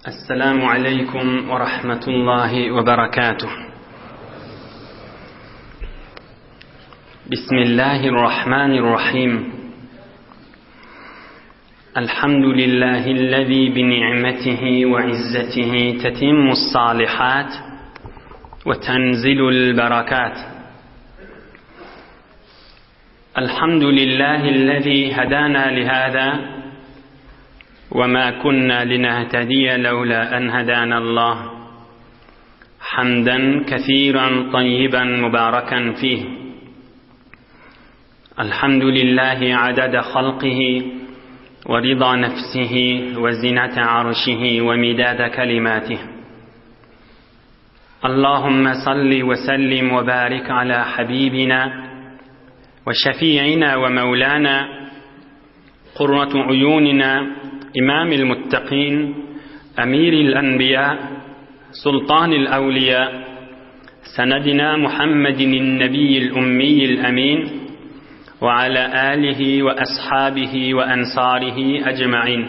Esselamu aleýkum we rahmetullahi we berekatuh. Bismillahirrahmanirrahim. Elhamdülillahi'llezî bi ni'metihi we izzetihi tetimmus salihat we tenzilul berakat. Elhamdülillahi'llezî hedâna lihâzâ ve mâ kunnâ linehtediye levlâ en hedânallah. Hamden kesîren tayyiben mübâreken fîh. Elhamdülillahi adede halqihi ve rida nefsihi ve zinete arşihi ve midade kelimatih. Allahümme salli ve sellim ve barik ala habibina ve şefi'ina ve mevlana qurratu uyunina imamil muttaqin emiril enbiya sultanil evliya senedina Muhammedin nebiyyil ummiyil emin ve ala alihi ve ashabihi ve ensarihi ecmain.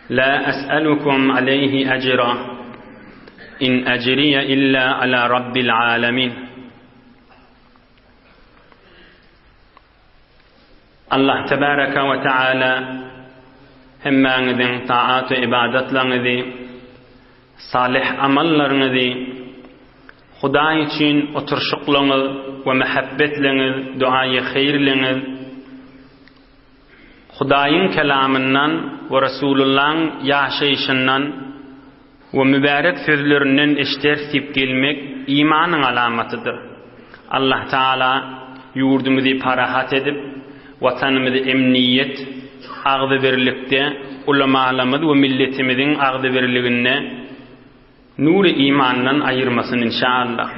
La es'elukum aleyhi ecra. İn ecriye illa ala rabbil alemin. Allah tebaraka we taala hemmäňiziň taat we ibadatlaryňyzy, salyh amallaryňyzy, Hudaý üçin oturyşyklaryňyz we mähebbetleňiz, duaýy heýrleňiz, Hudaýyň kelamyndan we Resulullaň ýaşaýşyndan we mübärek sözlerinden eşderis diýip gelmek imanyň alamatydyr. Allah Tagala ýurdumyzy parahat edip, Watanymyzy emniýet, agzybirlikde, ulamalarymyz we milletimiziň agzybirliginde nury imandan aýyrmasyn inşaallah.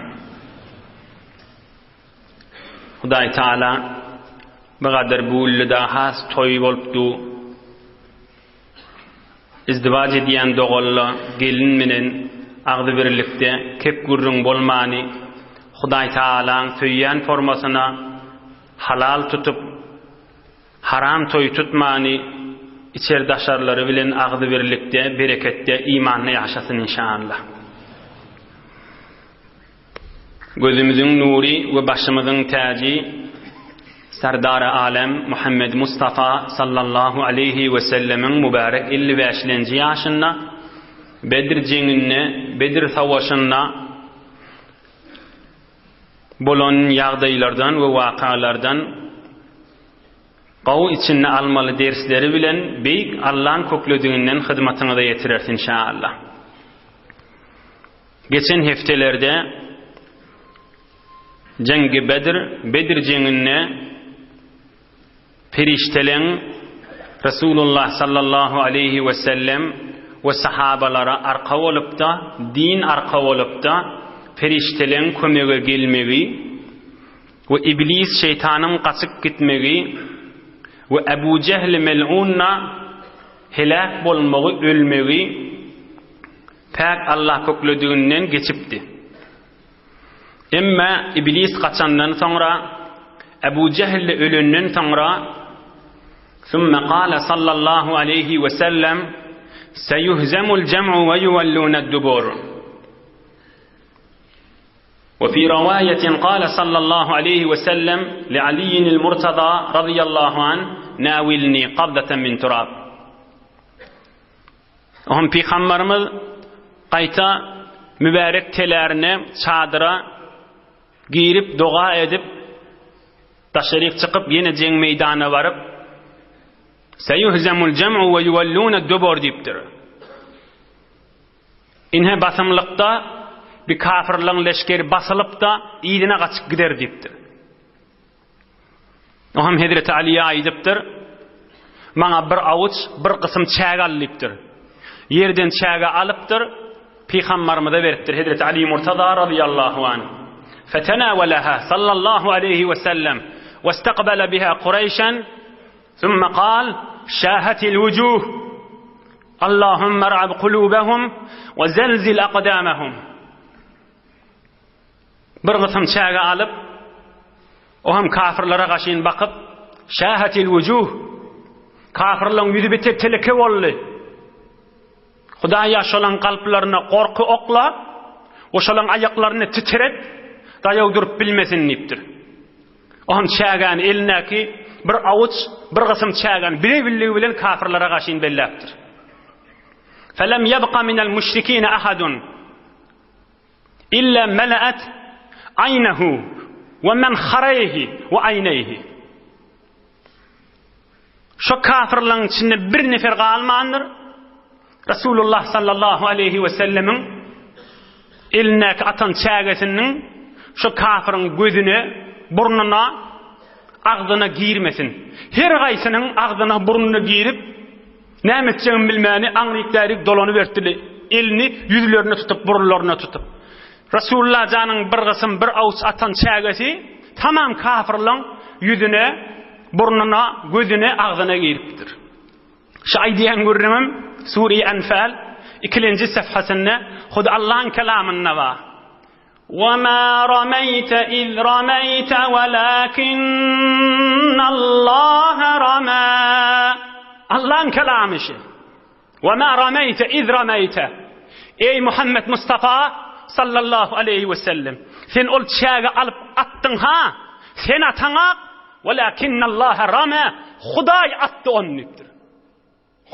Hudaý Taala bu gadar bu has toý bolup du. Izdiwaç edýän dogalla gelin menen agzybirlikde kep gürrüň bolmany Hudaý Taalaň söýýän formasyna halal tutup haram toý tutmany içer daşarlary bilen agzybirlikde bereketde imanda ýaşasyn inşaallah. Gözümiziň nury we başymyzyň täji Serdary Alem Muhammed Mustafa sallallahu aleýhi we sellemiň mübärek 55-lenji ýaşynda Bedr jeňinde, Bedr savaşynda bolan ýagdaýlardan we wakalardan gowy içinde almaly dersleri bilen Beýik Allaň köklediginden hyzmatyňyza ýetireris inşaallah. Geçen hepdelerde Jeňgi Bedr, Bedr jeňinde perişdeleň Resulullah sallallahu aleýhi we sellem we sahabalara arka bolupda, din arka bolupda, perişdeleň kömege gelmegi we iblis şeýtanyň gaçyp gitmegi we Ebu Jehl mel'unna heläk bolmagy, ölmegi Päk Allah köklediginden geçipdi. Emma Iblis gaçandan soňra, Ebu Jehl-de ölenden soňra, Sümme kâle sallallahu aleýhi we sellem, Seyuhzemul cem'u ve yuvellûne'd-dubur. Ve fî rivâyetin kâle sallallahu aleýhi we sellem li Aliyyinil Murtazâ radıyallahu anh, Nâvilnî qabdeten min turâb. Oňa pygambarymyz gaýta mübärek telärine, çadyra girip, doga edip, daşaryk çykyp, ýene jeň meýdanyna baryp, Seyuhzemul cem'u ve yuvellune dubur diýipdir. Inhe basymlykda bir kafirleň leşgeri basylyp-da, yzyna gaçyp gider diýipdir. O hem Hezreti Aliýe aýdypdyr, Maňa bir awuç, bir gysym çäge al diýipdir. Ýerden çäge alypdyr, Pygambarymyza beripdir Hezreti Ali Murtaza razyýallahu anh. Fetenawalaha sallallahu aleýhi we sellem we istakbala biha Kureýşen thumma kal şahatil wujuh Allahumma ra'b kulubahum we zelzil aqdamahum. Bir gysym çäge alyp, o hem kafirlere gaşyn bakyp, Şahatil wujuh! Kafirleň ýüzi beter teleke boldy. Hudaýa şolaň kalplaryna gorky okla we şolaň aýaklaryny titret, daýaw durup bilmesin diýipdir. Oňam çägäni elindäki bir awuç, bir gysym çägäni bire-birligi bilen kafirlere garşyn belläpdir. Felem ýebka minel müşrikine ahadun illa mele'et aýnehu we menhareýhi we aýneýhi. Şo kafirlaryň içinde bir nefer galmandyr. Resulullah sallallahu aleýhi we sellemiň elindäki atan çägesiniň şo kafiriň gözüne, burnuna, agzyna girmesin. Her gaýsynyň agzyna, burnuna girip, näme etjegini bilmäni aňryk-bärik dolanyberipdirler. Elini ýüzlerine tutup, burunlaryna tutup. Resulullah janyň bir gysym, bir awuç atan çägesi tamam kafirlaryň ýüzüne, burnuna, gözüne, agzyna giripdir. Şu aýdýan gürrüňim Sure-i Enfal ikilenji sefhasynda hut Allaň kelamynda bar. Wa ma rameýte iz rameýte walakinnallaha rama. Allaň kelamy şu. Wa ma rameýte iz rameýte. Eý Muhammet Mustafa sallallahu aleýhi we sellem. Sen ol çäge alyp atdyň ha. Sen ataňak Walakinnallaha rama, Hudaý atdy ony diýipdir.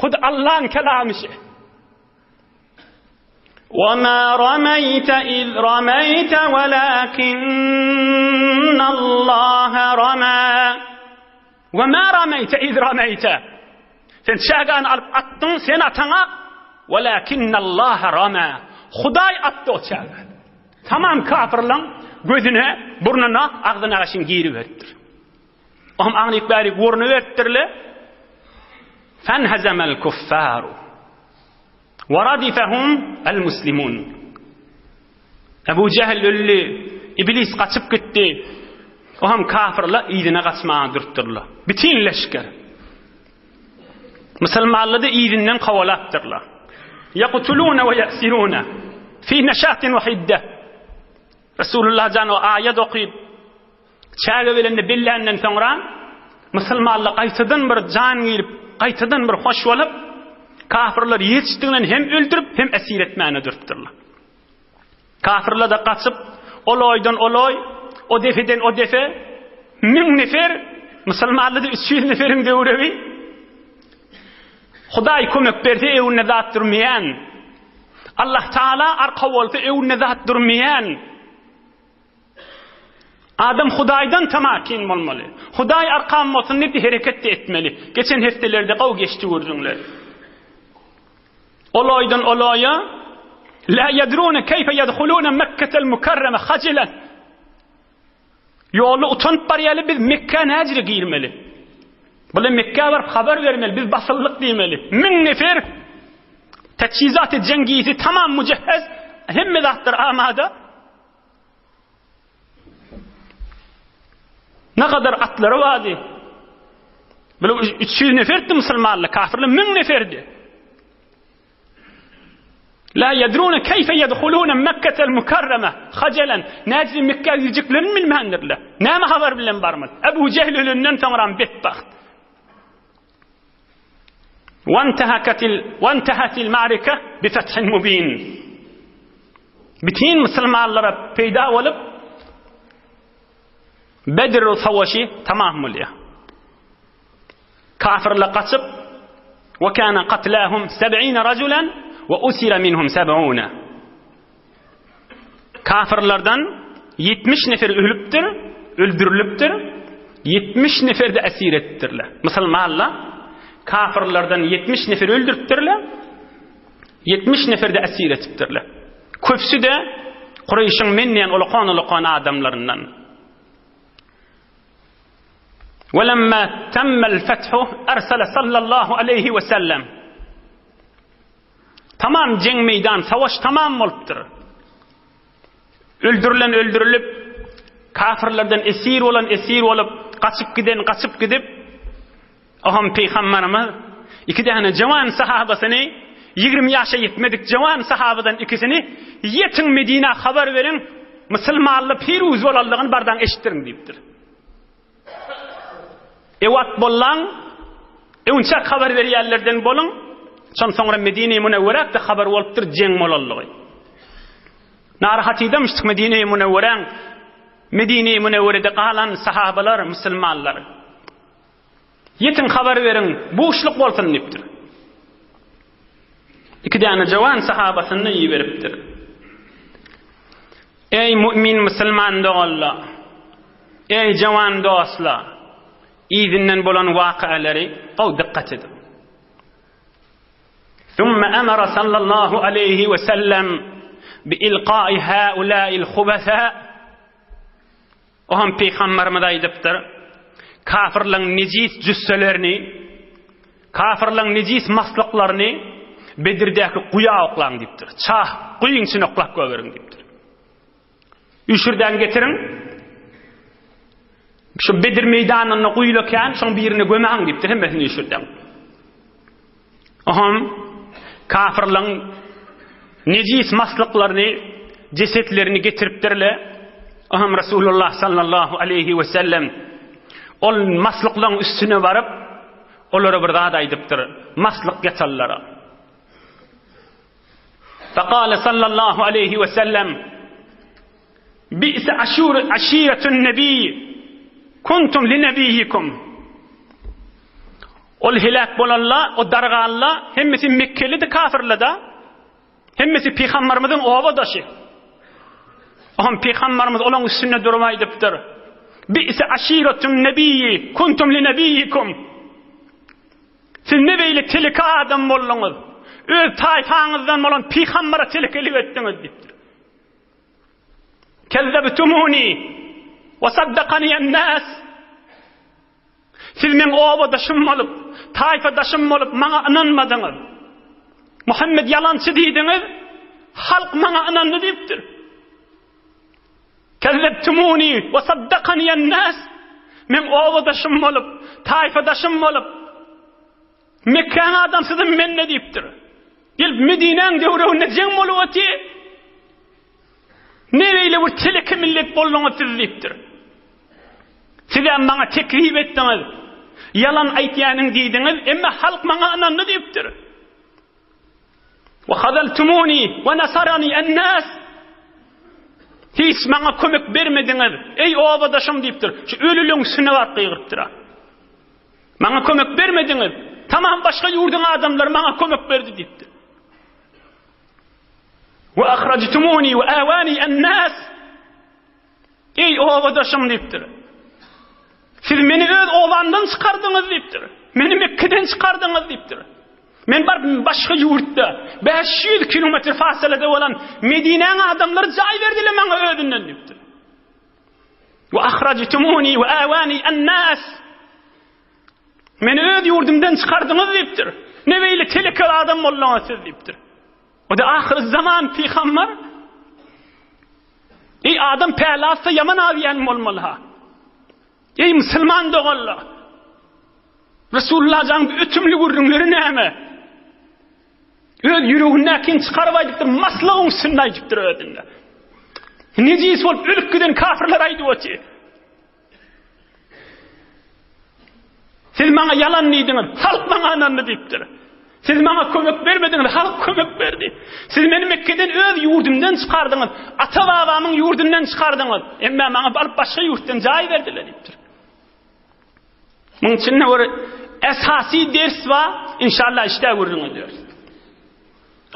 Hut Allaň kelamy şe. Wa ma ramayta iz ramayta walakinnallaha rama. Wa ma ramayta iz ramayta. Sen çägäni alyp atdyň, sen ataňak, walakinnallaha rama. Hudaý atdy o çägäni. Tamam kafirlaň gözüne, burnuna, agzyna gaşyn giriberipdir. Ohm aňryk bärik görnüberipdirle. Fenhezemel kuffaru. Ve radifehum el muslimun. Ebu Cehil öldi, iblis gaçyp gitdi. Ohm kafirler yzyna gaçmaga durupdyrlar. Bütün leşger. Musulmanlary yzyndan kowalapdyrlar. Ýaktuluna we ýesiruna fi neşatin we hidde. Resulullah jan o aýat okyp, çäge bilen billänden soňra musulmanlar gaýtadan bir jan girip, gaýtadan bir hoş bolup, kafirleri ýetişdiginden hem öldürip, hem esir etmäne durupdyrlar. Kafirler-de gaçyp, ol oýdan ol oý, o depeden o depe, müň nefer, musulmanlar-da 300 neferiň döwregi. Hudaý kömek berse öwünde zat durmaýan. Allah Taala arka bolsa öwünde zat durmaýan. Adam Hudaýdan tamakin bolmaly. Hudaý arkam bolsun diýip hereket etmeli. Geçen hepdelerde gowy geçdi gürrüňler. Ol oýdan ol oýa La yadruna keyfe yadhuluna Mekketel Mukarreme hajilen. Ýolda utanyp barýaly biz Mekkä näjire girmeli? Bula Mekkä baryp habar bermeli, biz basyldyk diýmeli. Müň nefer teçhizat jengisi tamam mujehhez, hemme zatlar amada. Ne kadar atlary bardy. Bile 300 neferdi musulmanlar, kafirler 1000 neferdi. La yedruna keyfe yedhuluna Mekketel Mukarreme hajelen. Nädip Mekkä girjeklerini bilmändirler. Näme habar bilen barmaly? Ebu Jehl ölenden soňra betbagt. Wantahakatil wantahatil ma'rika bi fethin mubin. Bütün musulmanlara peýda bolup Bedr savaşy tamam bolýar. Kafirler gaçyp we kana katlahum 70 rajulan we usira minhum 70. Kafirlerden 70 nefer ölüpdir, öldürilipdir, 70 nefer de esir etdirler. Musulmanlar kafirlerden 70 nefer öldüripdirler, 70 nefer de esir etipdirler. Köpüsi de Kureýşiň men diýen ulakan-ulakan adamlaryndan. Welemma temmel fethu ersele sallallahu aleyhi ve sellem. Tamam jeň meýdan, savaş tamam bolupdyr. Öldürilen öldürilip, kafirlerden esir bolan esir bolup, gaçyp giden gaçyp gidip, Oham pygamberimiz iki däne jawan sahabasyny, 20 ýaşa ýetmedik jawan sahabadan ikisini ýetiň Medinä habar beriň, musulmanly piruz bolanlygyny bardan eşitdiriň diýipdir. Ewat bollaň, öňçäk habar berýänlerden boluň. Şon soňra Medine-i Münewweräk-de habar bolupdyr jeň bolanlygy. Narahatydamyşdyk Medine-i Münewweräň Medine-i Münewwerede galan sahabalar, musulmanlar. Ýetiň habar beriň, buşluk bolsun diýipdir. Iki däne jawan sahabasyny iberipdir. Eý mu'min musulman doganlar! Eý jawan dostlar! Yzyndan bolan wakalary gowy dykgat ediň. Thumma amara sallallahu aleýhi we sellem bi ilqai haula'il hubatha O hem pygamberimiz aýdypdyr, kafirleň nejis jüsselerini, kafirleň nejis maslyklaryny Bedirdäki guýa oklaň diýipdir. Çah, guýyň içine oklap goýberiň diýipdir. Üşürden getiriň. Şu Bedir meýdanynda guýulakän, şoň birine gömäň diýipdir, hemmesini üşürden. Oňam kafirleň nejis maslyklaryny, jesetlerini getiripdirler. Oňam Resulullah sallallahu aleýhi we sellem ol maslyklaryň üstüne baryp, olara bir zat aýdypdyr, maslyk ýatanlara. Fekale sallallahu aleýhi we sellem Bi'se aşur aşiretun nebi kuntum li nebiyikum. Ol heläk bolanla, o darganla hemmesi Mekkelidi kafirlada. Hemmesi pygamberimiziň obadaşy. Oňam pygamberimiz olaň üstünde durup aýdypdyr. Bi'se aşiretun nebi kuntum li nebiyikum. Siz ne beýle teleke adam bolduňyz? Öz taýpaňyzdan bolan pygambere telekelik etdiňiz diýipdir. Kezzebtumuni we saddakaniyen-nas. Siz meň obadaşym bolup, taýpadaşym bolup maňa ynanmadyňyz. Muhammet ýalançy diýdiňiz, halk maňa ynandy diýipdir. Kezzebtumuni we saddakaniyen-nas. Meň obadaşym bolup, taýpadaşym bolup Mekgäň adamsydym men-de diýipdir. Gelip Medinäň döwreginde jeň bolup otyr. Ne beýle bir teleke millet bolduňyz siz diýipdir. Sizem maňa teklip etdiňiz. Ýalan aýtýanyň diýdiňiz, emma halk maňa ynandy diýipdir. Wa hazaltumuni wa nasarani en-nas. Hiç maňa kömek bermediňiz, eý obadaşym diýipdir. Şu ölüleň üstüne baryp gygyrypdyr. Maňa kömek bermediňiz. Tamam başga ýurduň adamlary maňa kömek berdi diýipdir. Wa ahrajtumuni wa awani en-nas. Eý obadaşym diýipdir. Siz meni öz obamdan çykardyňyz diýipdir. Meni Mekgeden çykardyňyz diýipdir. Men baryp başga ýurtda 500 kilometr fasalada bolan Medinäň adamlary jaý berdiler maňa özünden diýipdir. Wa ahrajtumuni wa awani en-nas. Meni öz ýurdumdan çykardyňyz diýipdir. Ne beýle teleke adam bolduňyz siz diýipdir. O da ahyr zaman pygamber. Ey adam pälatsa ýaman azýan bolmaly ha. Ey musulman doganlar. Resulullah jan ötümli gürrüňleri näme? Öz ýüregindäkini çykaryp aýdypdyr, maslygyň üstünde aýdypdyr özünde. Nejis bolup ölüp giden kafirler aýdyp otyr. Siz maňa ýalan diýdiňiz, halk maňa ynandy diýipdir. Siz maňa kömek bermediňiz, halk kömek berdi. Siz meni Mekgeden öz ýurdumdan çykardyňyz, ata-babamyň ýurdundan çykardyňyz. Emma maňa baryp başga ýurtdan jaý berdiler diýipdir. Muň içinde bir esasy ders bar, inşallah işde gürrüň ederis.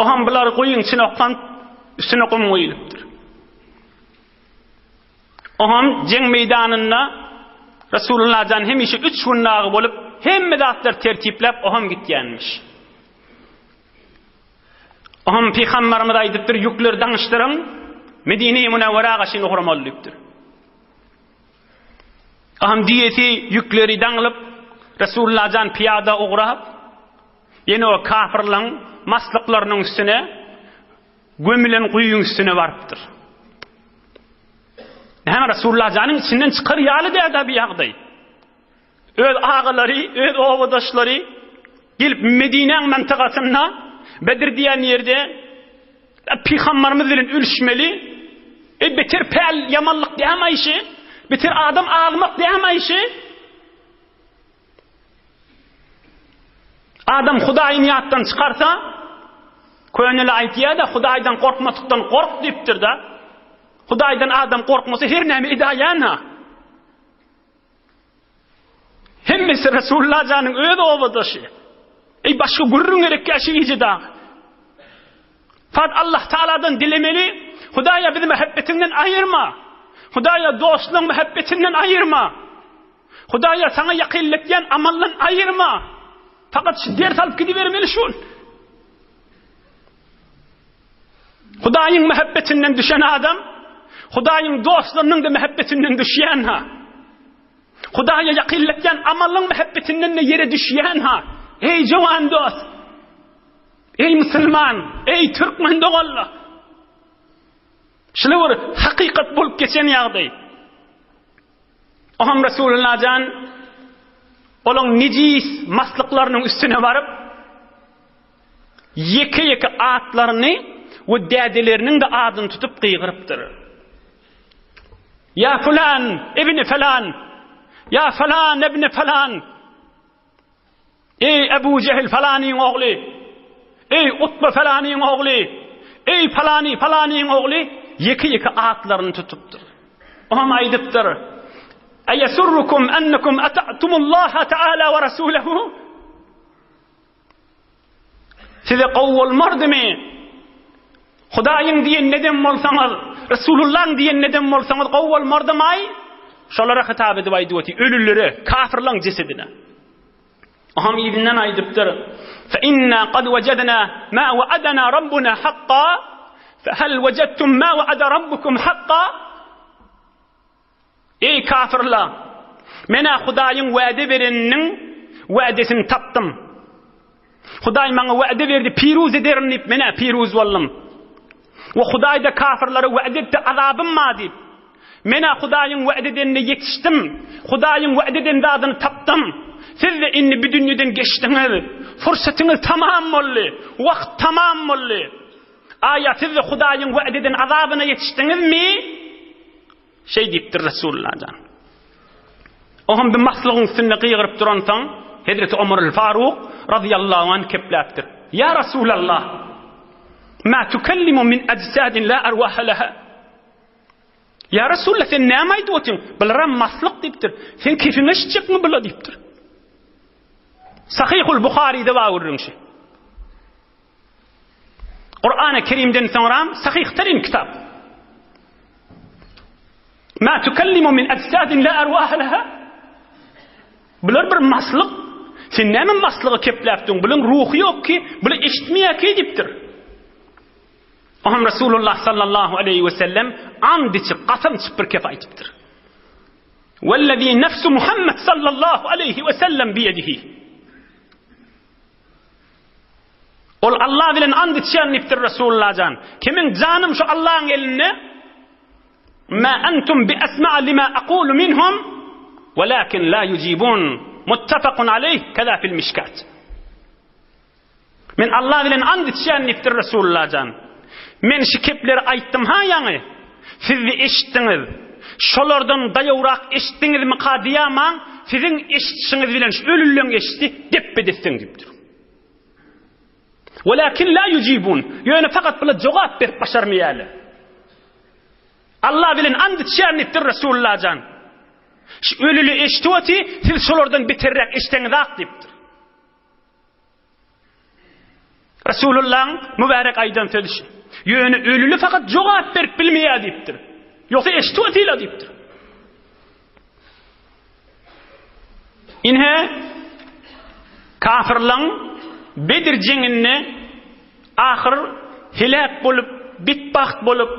Oham bular guýyň içine okan, üstüne gum guýulypdyr. Oňam jeň meýdanynda Resulullah jan hemişe üç gün dagy bolup, hemme zatlary tertipläp, oňam gitýänmiş. Oňam pygamberimiz aýdypdyr, ýükleri daňyşdyryň, Medine-i Münewwerä gaşyn ugramaly diýipdir. Oňam diýesi ýükleri daňylyp, Resulullah jan pyýada ugrap, ýene o kafirleň maslyklarynyň üstüne gömülen guýyň üstüne barypdyr. Näme Resulullah janyň içinden çykar ýaly däldi bu ýagdaý. Öz agalary, öz obadaşlary gelip Medinäň mantykasynda Bedir diýen ýerde pygamberimiz bilen ölüşmeli. E beter päl ýamanlyk dämi aýşy? Beter adam azmak dämi aýşy? Adam Hudaýyny ýatdan çykarsa, köneli aýtýar-da, Hudaýdan gorkmasykdan gork diýipdir-de. Hudaýdan adam gorkmasa her näme edäýän-ha. Hemmesi Resulullah janyň öz obadaşy. Eý başga gürrüň gerekýä şu gije dagy. Fat Allah Taaladan dilemeli, Hudaýa bizi mähebbetiňden aýyrma. Hudaýa dostlugyň mähebbetinden aýyrma. Hudaýa saňa ýakynlatýan amaldan aýyrma. Fakat şu ders alyp gidibermeli şul. Hudaýyň mähebbetinden düşen adam, Hudaýyň dostlarynyň-da mähebbetinden düşýän-ha. Hudaýa ýakynlatýan amalyň mähebbetinden-de ýere düşýän-ha. Eý jowan dost! Eý musulman! Eý türkmen doganlar! Şular bir hakykat bolup geçen ýagdaý. Oňam Resulullah jan olaň nejis maslyklarynyň üstüne baryp, ýeke-ýeke atlaryny we dädeleriniň-de adyny tutup gygyrypdyr. Ýa fulan ibni falan! Ýa falan ibni falan! Eý Ebu Jehil falanyň ogly! Eý Utba falanyň ogly! Eý falany falanyň ogly! Ýeke-ýeke atlaryny tutupdyr. Oňam aýdypdyr. Eýesurrukum ennekum ata'tumullaha ta'ala we rasulehu? Size gowy bolmardymy? Hudaýyň diýenine dem bolsaňyz, Resulullahyň diýenine dem bolsaňyz gowy bolmardymaý? Şolara hitap edip aýdyp otyr, ölülere, kafirlaň jesedine. Oňam yzyndan aýdypdyr, Fe inna kad wejadna ma wa'adana rabbuna hakka, fe hel wejadtum ma wa'ada rabbukum hakka? Eý kafirler! Men-ä Hudaýyň wada bereniniň wadesini tapdym. Hudaý maňa wada berdi, piruz ederin diýip, men-ä piruz boldum. We Hudaý-da kafirlere wada etdi, azabym bar diýip. Men-ä Hudaýyň wada edenine ýetişdim. Hudaýyň wada eden zadyny tapdym. Siz-de indi bu dünýeden geçdiňiz. Fursatyňyz tamam boldy. Wagt tamam boldy. Aýa siz-de Hudaýyň wada eden azabyna ýetişdiňizmi? Şeý diýipdir Resulullah jan. O hem bir maslygyň üstünde gygyryp duransoň, Hezreti Omar el-Faruk razyýallahu anh kepläpdir. Ýa Resulallah, ma tukellimu min ajsadin la arwaha laha. Ýa Resulallah, sen näme aýdyp otyň? Bularam maslyk diýipdir. Sen kefiňe eşitjekmi bula diýipdir. Sahihul Buharide bar gürrüň şi. Kur'an-ı Kerimden soňram sahyh terin kitap. Ma tukallimu min ajsadin la arwaha laha. Bular bir maslyk. Sen näme maslygy kepläpdiň? Bularyň ruhy ýok ki, bular eşitmeýär ki diýipdir. Oňam Resulullah sallallahu aleyhi ve sellem and içip, kasam içip bir kep aýdypdyr. Wellezî nefsu Muhammed sallallahu aleyhi ve sellem biyedihi. Ol Allah bilen and içýän diýipdir Resulullah jan. Kimiň janym şu Allahyň elinde? Ma entum bi esma'a lima aqulu minhum walakin la yujibun. Muttafaqun aleyh keza fil mişkat. Men Allah bilen and içýän diýipdir Resulullah jan. Men şu kepleri aýtdym ha ýaňy. Siz-de eşitdiňiz. Şolardan daýawrak eşitdiňizmika diýämaň, siziň eşidişiňiz bilen şu ölüleň eşitdi depbe-desseň diýipdir. Welakin la ýujibun. Ýöne fakat bular jogap berip başarmaýarlar. Allah bilen and içýän diýipdir Resulullah jan. Şu ölüli eşidip oty, siz şolardan beterräk eşdeňizak diýipdir. Resulullahyň mübärek aýdan sözi şu. Ýöne ölüli fakat jogap berip bilmeýär diýipdir. Ýogsa eşidip otyla diýipdir. Ine kafirlaň Bedir jeňinde ahyr heläk bolup, betbagt bolup,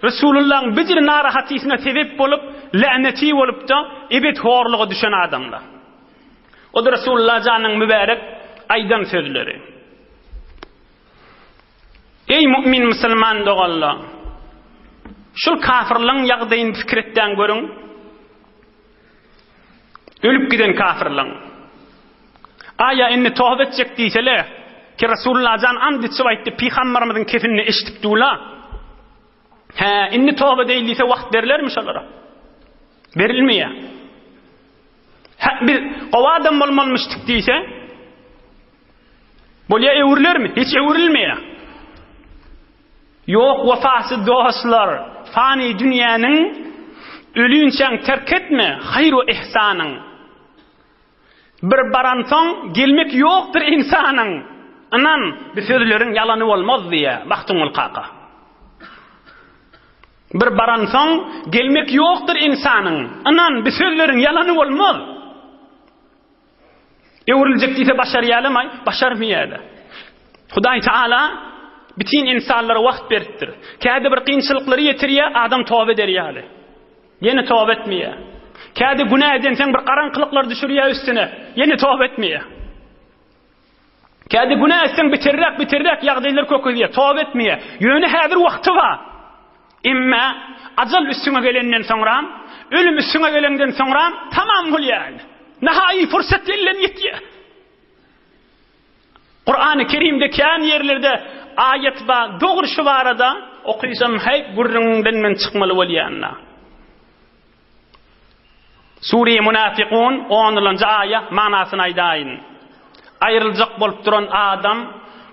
Resulullahyň Bedir narahatysyna sebep bolup, läneti bolupda ebet horluga düşen adamlar. O-da Resulullah janyň mübärek aýdan sözleri. Eý mu'min musulman doganlar! Şul kafirlaň ýagdaýyny pikir etdäň görüň. Ölüp giden kafirlaň. Aýa indi toba etjek diýsele, ki Resulullah jan and içip aýtdy, pygambarymyzyň kefinde eşidip dula. Hä, indi toba edeýin diýse wagt berilermi şolara? Berilmeýär. Hä, biz gowy adam bolmalymyşdyk diýse, Bolýa öwrülermi? Hiç öwrülmeýär. Ýok wepasyz dostlar, fany dünýäniň ölünçäň terk etme haýr we ihsanyň. Bir baransoň gelmek ýokdur ynsanyň. Ynan, bu sözleriň ýalany bolmaz diýýär Magtymguly kaka. Bir baransoň gelmek ýokdur ynsanyň. Ynan, bu sözleriň ýalany bolmaz. Öwrüljek diýse başarýarlarmy? Başarmaýarlar. Hudaý Teala bütin ynsanlara wagt beripdir. Käde bir kynçylyklary ýetirýär, adam toba eder ýaly. Ýene toba etmeýär. Käde günä edenseň bir garaňkylyklar düşürýär üstüne, ýene toba etmeýär. Käde günä etseň beterräk beterräk ýagdaýlar kökezýär, toba etmeýär. Ýöne häzir wagty bar. Emma ajal üstüňe gelenden soňram, ölüm üstüňe gelenden soňram tamam bolýar. Nahaýy pursat elden ýetýär. Kurany Kerimde kän ýerlerde aýat bar, dogry şu barada okysam heý gürrüňden men çykmaly bolýan-da. Sure-i Münafykun onulanjy aýa manasyny aýdaýyn. Aýryljak bolup duran adam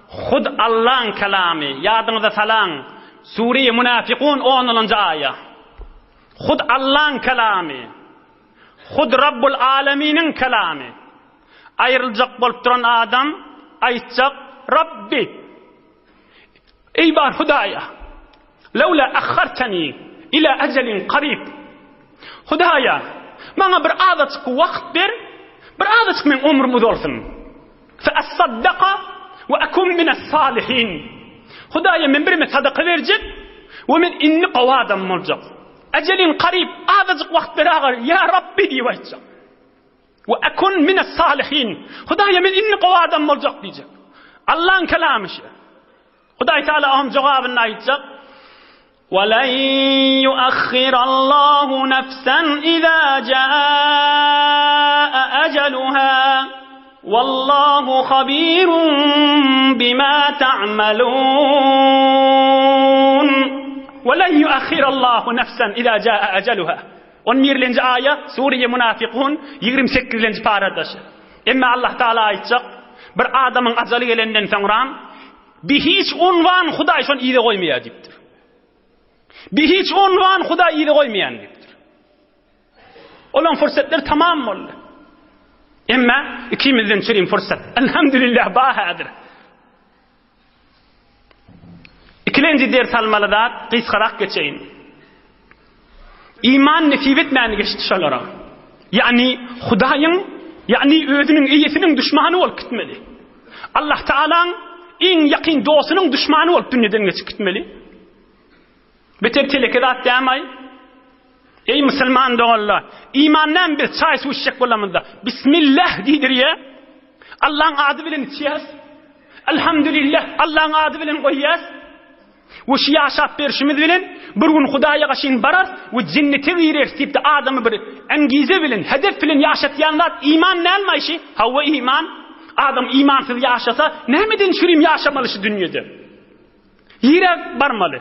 hut Allaň kelamy, ýadyňyza salaň, Sure-i Münafykun onulanjy aýa. Hut Allaň kelamy, hut Rabbul Aleminiň kelamy. Aýryljak bolup duran adam aýtjak, Rabbi! Eý bar Hudaýa! Lewla ahhartani ila ajalin karib. Hudaýa, maňa bir azajyk wagt ber, bir azajyk meň ömrüm uzalsyn. Fe assaddaka we akun mines salihin. Hudaýa, men birime sadaka berjek we men indi gowy adam boljak. Ajalin karib, azajyk wagt ber agar, ýa Rabbi diýip aýtjak. We ekun mines salihin. Hudaýa men indi gowy adam boljak diýjek. Allaň kelamy şu. Hudaý Teala onuň jogabyny aýtjak. Ve len yuakhirallahu nefsen iza jaa ajaluha. Wallahu habirun bima ta'malun. Ve len yuakhirallahu nefsen iza jaa ajaluha. On birlenji aýa, Sure-i Münafykun, 28-lenji paradaşy. Emma Allah Taala aýtjak, bir adamyň ajaly gelenden soňram, bi hiç unwan Hudaý şony yza goýmaýar diýipdir. Bi hiç unwan Hudaý yza goýmaýan diýipdir. Olaň fursatlary tamam boldy. Emma ikimizden çürim fursat. Elhamdülillah ba häzir. Ikilenji ders almaly zat, gysgarak geçeýin. Iman nesip etmän geçdi şolara. Ýagny Hudaýyň, ýagny özüniň eýesiniň duşmany bolup gitmeli. Allah Taalaň iň ýakyn dostunyň duşmany bolup dünýeden geçip gitmeli. Beter teleke zat dämaý. Eý musulman doganlar, iman näme biz çaý suw içjek bolamyzda Bismillah diýdirýä. Allaň ady bilen içýäs. Elhamdülillah Allaň ady bilen goýýas. We şu ýaşap berşimiz bilen bir gün Hudaýa gaşyn bararys we jennete gireris diýip de adamy bir engize bilen, hedef bilen ýaşatýan zat iman näme aýşy? Hawa iman. Adam imansyz ýaşasa nämeden çürim ýaşamaly şu dünýede? Ýere barmaly.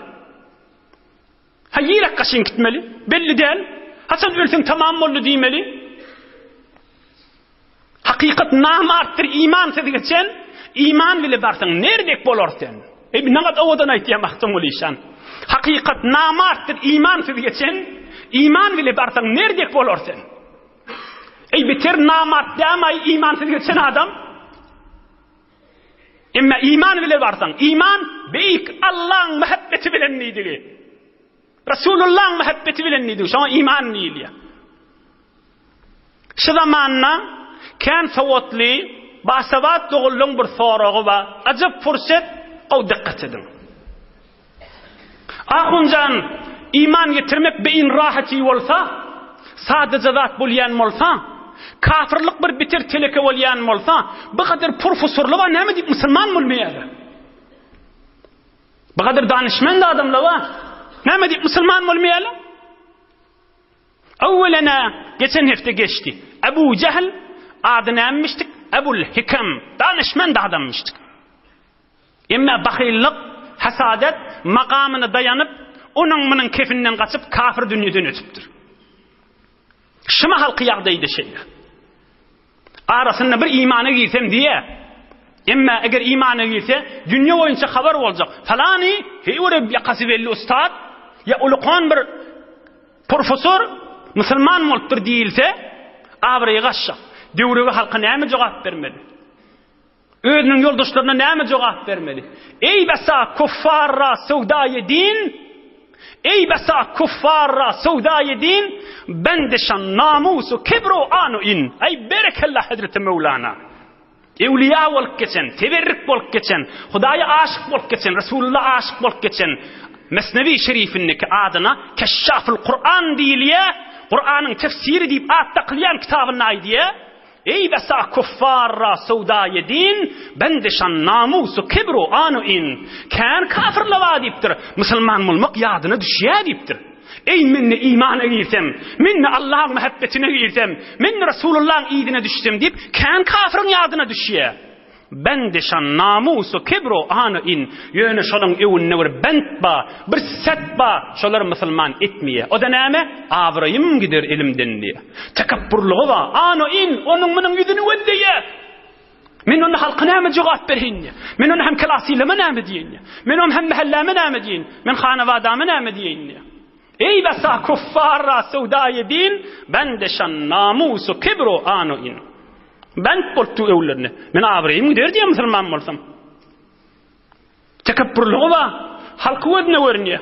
Ha ýere gaşyn gitmeli? Belli däl. Haçan ölseň tamam boldy diýmeli. Hakykat namartdyr imansyz geçen, iman bile barsaň nerdek bolar sen? Ey nagat owadan aýtýar Magtymguly işan. Hakykat namartdyr imansyz geçen, iman bile barsaň nerdek bolar sen? Ey beter namart dämaý imansyz geçen adam? Emma iman bile barsaň, iman beýik Allaň mähebbeti bilen diýdigi. Resulullaň mähebbeti bilen diýdigi, şoňa iman diýilýär. Şu zamanda kän sowatly, basawat doganlaryň bir soragy bar. Ajap pursat, gowy dykgat ediň. Ahunjan, iman getirmek beýin rahaty bolsa, sadaja zat bolýan bolsa, kafirlik bir biter teleke bolýan bolsa, bu gadar purfusurly bar, näme diýip musulman bolmaýarlar? Bu gadar danyşmend adamlar bar, näme diýip musulman bolmaýarlar? Öwwelena, geçen hepde geçdi. Ebu Jehl ady nämemişdik? Ebul Hikam, danyşmend adammyşdyk. Emma bahyllyk, hasadet magamyna daýanyp, onuň-munuň kefinden gaçyp, kafir dünýeden ötüpdir. Şu mahalky ýagdaý-da şeýle. Arasynda bir imana girsem diýýär. Emma eger imana girse, dünýe boýunça habar boljak. Falany, heý bir ýakasy belli ussat, ýa ulukan bir professor musulman bolupdyr diýilse, abraýy gaçjak. Döwrege halka näme jogap bermeli? Özüniň ýoldaşlaryna näme jogap bermeli? Eý besa kuffarra söwdaýy din, Eý besa kuffarra söwdaýy din, Bendişan namusu kibru anu in. Eý berekella Hezreti Möwlana. Ewliýa bolup geçen, teberrik bolup geçen, Hudaýa aşyk bolup geçen, Resulullah aşyk bolup geçen Mesnewi şerifindeki adyna Keşşaful Kuran diýilýär, Kuranyň tefsiri diýip at dakylýan kitabynda aýdýar, Eý besa kuffarra söwdaýy din, bendişan namusu kibru anu in. Kän kafirler bar diýipdir, musulman bolmak ýadyna düşýär diýipdir. Eý men-de imana girsem, men-de Allahyň mähebbetine girsem, men-de Resulullahyň yzyna düşsem diýip, kän kafiriň ýadyna düşýär. Bendişan namusu kibru anu in. Ýöne şolaň öwünde bir bent bar, bir set bar, şolar musulman etmeýär. O-da näme? Abraýym gider elimden diýýär. Tekepburlygy bar. Anu in, onuň munuň ýüzüni gözleýär. Men onda halka näme jogap bereýin diýýär. Men onda hem kelasylama näme diýeýin diýýär. Men onda hem mähelläme näme diýeýin? Men hanabadama näme diýeýin diýýär. Eý besa kuffarra söwdaýy din, bendeşan namusu kibru anu in. Bent bolupdy öwlerine. Men abraýym gider diýýär musulman bolsam. Tekepburlygy bar. Halky gözüne görünýär.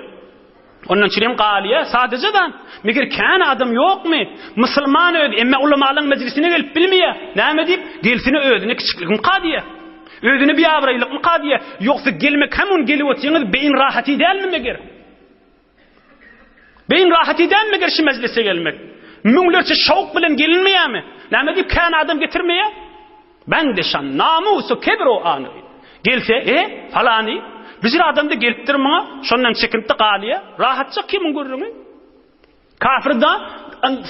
Ondan çürim galýar, sadaja da. Meger kän adam ýokmy? Musulman öz, emma ulamalaryň mejlisine gelip bilmeýär. Näme diýip? Gelsine özüne kiçiklikmika diýýär. Özüne biabraýlykmyka diýýär. Ýogsa gelmek hem on gelip otyrňyz beýin rahaty dälmi meger? Beýin rahaty dälmi meger şu mejlise gelmek? Müňlerçe şowk bilen gelinmeýärmi? Näme diýip kän adam getirmeýär? Bende şan, namusu, kibru any. Gelse, e, falany, bijir adam-da gelipdir muňa, şondan çekinip-de galýar. Rahatjak kimiň gürrüňi? Kafir-da,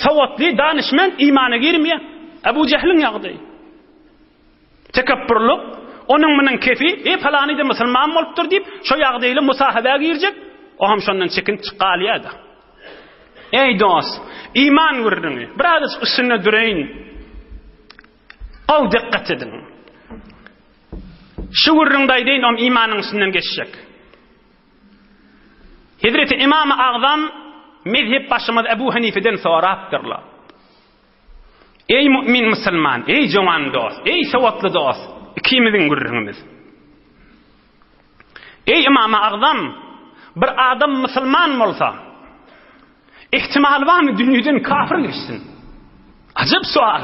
sowatly, danyşment imana girmeýär. Ebu Jehliň ýagdaýy. Tekepburlyk, onuň munuň kefi, e, palany-da musulman bolupdyr diýip, şo ýagdaýly musahaba girjek, o hem şondan çekinip çyk galýar-da. Eý dost, iman gürrüňi, birazajyk üstünde duraýyn. Gowy dikkat ediň. Şu gürrüňde aýdaýyn, om imanyň üstünden geçjek. Hezreti Imam Agzam mezhep başymyz Ebu Hanifeden sorapdyrlar. Eý mu'min musulman, eý jowan dost, eý sowatly dost, ikimiziň gürrüňimiz. Eý Imam Agzam, bir adam musulman bolsa, ihtimal barmy dünýeden kafir geçsin? Ajap sual.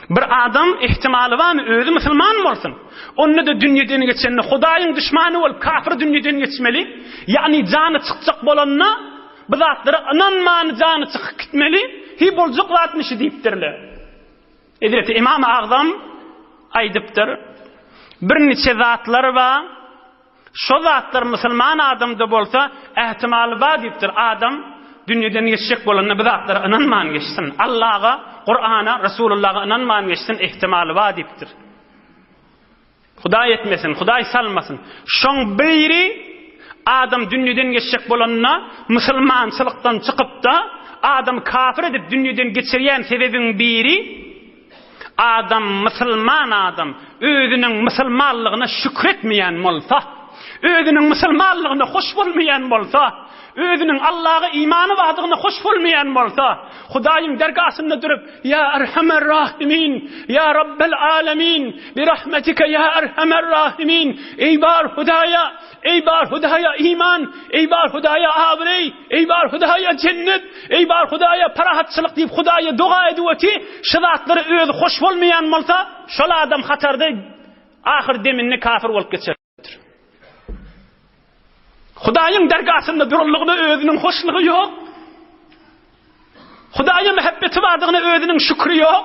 Bir adam ihtimaly barmy özi musulman bolsun? Onda-da dünýeden geçende Hudaýyň duşmany bolup kafir dünýeden geçmeli. Ýagny jany çykjak bolanda bu zatlara ynanman jany çykyp gitmeli. Hi boljak zatmy şu diýipdirler. Hezreti Imam Agzam aýdypdyr. Birniçe zatlar bar. Şo zatlar musulman adamda bolsa, ähtimaly bar diýipdir, adam dünýeden geçjek bolanda bu zatlara ynanman geçsin. Allaha, Kurana, Resulullaha ynanman geçsin, ähtimaly bar diýipdir. Hudaý etmesin, Hudaý salmasyn. Şoň biri adam dünýeden geçjek bolanda musulmançylykdan çykyp-da, adam kafir edip dünýeden geçirýän sebebiň biri Adam musulman adam özüniň musulmanlygyna şükretmeýän bolsa, özüniň musulmanlygyna hoş bolmaýan bolsa, özüniň Allaha imany bardygyna hoş bolmaýan bolsa, Hudaýyň dergasynda durup, Ýa Erhamer Rahimin, Ýa Rabbel Alemin, bi rahmetike ýa Erhamer Rahimin, Eý bar Hudaýa, Eý bar Hudaýa iman, eý bar Hudaýa abraý, eý bar Hudaýa jennet, eý bar Hudaýa parahatçylyk diýip Hudaýa doga edip oty, şu zatlara özi hoş bolmaýan bolsa, şol adam hatarda ahyr deminde kafir bolup geçerdir. Hudaýyň dergasynda duranlygyna özüniň hoşlugy ýok. Hudaýa mähebbeti bardygyna özüniň şükri ýok.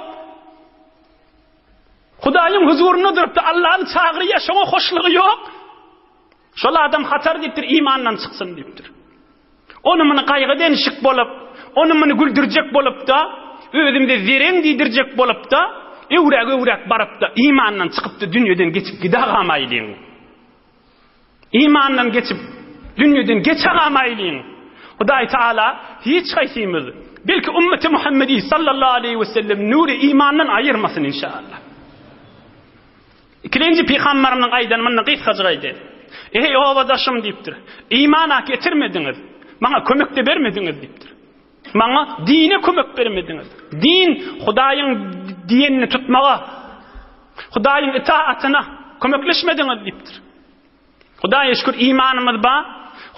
Hudaýyň huzurynda durupdy, Allany çagyrýar, şoňa hoşlugy ýok. Şol adam hatar diýipdir, imandan çyksyn diýipdir. Ony muny gaýgy denişik bolup, ony muny güldürjek bolup-da, özümize zereň diýdirjek bolup-da, öwräk-öwräk baryp-da, imandan çykyp-da dünýeden geçip gidagamaýlyň. Imandan geçip, dünýeden geçagamaýlyň. Hudaý Teala hiç haýsymyz, belki ümmeti Muhammedi sallallahu aleýhi we sellem nury imandan aýyrmasyn inşallah. Ikilenji pygambarymyzyň aýdany munda gysgajyk aýdaýyn. Eý obadaşym diýipdir. Imana getirmediňiz. Maňa kömek-de bermediňiz diýipdir. Maňa dine kömek bermediňiz. Din Hudaýyň diýenini tutmaga, Hudaýyň itaatyna kömekleşmediňiz diýipdir. Hudaýa şükür imanymyz bar.